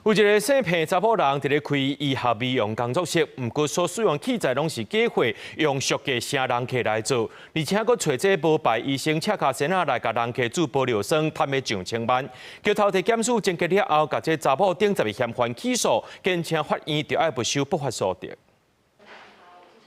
有一个姓彭查某人佇咧開醫學美容工作室，毋過所使用器材攏是假貨，用俗價請人客來做，而且閣揣這無牌醫生赤跤仙仔來共人客注玻尿酸，趁欲上千萬。橋頭地檢署偵結了後，共這查某頂十个嫌犯起訴，檢請法院著愛沒收不法所得。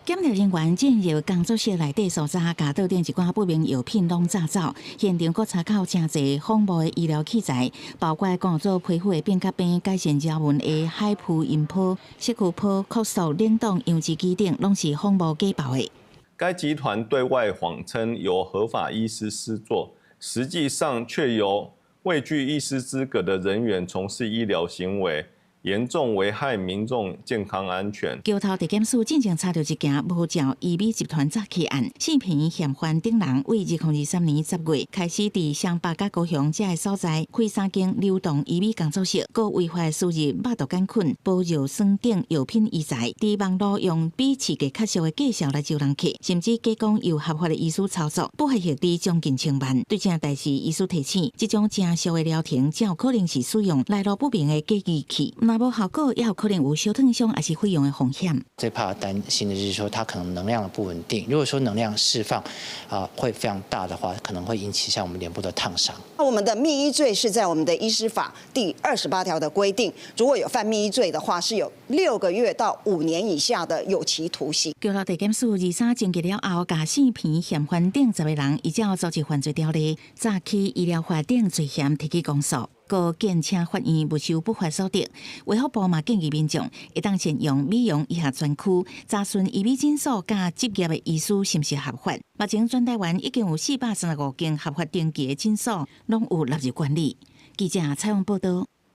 檢調人員進入工作室內底搜查，共桌頂一寡不明藥品攏炸走，現場閣查到誠濟仿冒的醫療器材，包括乾燥皮膚的變甲病、改善皺紋的海普音波、色曲波、擴縮冷凍楊枝機等，攏是仿冒假冒的。該集團對外謊稱由合法醫師施作，實際上卻由未具醫師資格的人員從事醫療行為。嚴重危害民眾健康安全。橋頭地檢署進前查著一件無照醫美集團詐欺案，姓彭嫌犯等人為2023年10月開始佇雙北佮高雄這个所在開三間流動醫美工作室，閣違法輸入肉毒桿菌、玻尿酸等藥品醫材，佇網路用比市價較俗的價數來招人客，甚至假講由合法的醫師操作，不法獲利將近千萬。對這代誌，醫師提醒，這種誠俗的療程，誠有可能是使用來路不明的假儀器。若無效果，也有可能有燒燙傷抑是毀容的風險。最怕擔心的就是說，它可能能量的不穩定。如果說能量釋放啊會非常大的話，可能會引起像我們臉部的燙傷。我們的密醫罪是在我們的醫師法第28條的規定，如果有犯密醫罪的話，是有6個月到5年以下的有期徒刑。橋頭地檢署二三偵結了後，共姓彭嫌犯等十个人依照組織犯罪條例、詐欺醫療法等罪嫌提起公訴。閣檢請法院沒收不法所得。衛福部嘛建議民眾會當善用美容醫學專區查詢醫美診所佮執業的醫師是毋是合法。目前全台灣已經有435間合法登記的診所，攏有納入管理。記者採訪報道。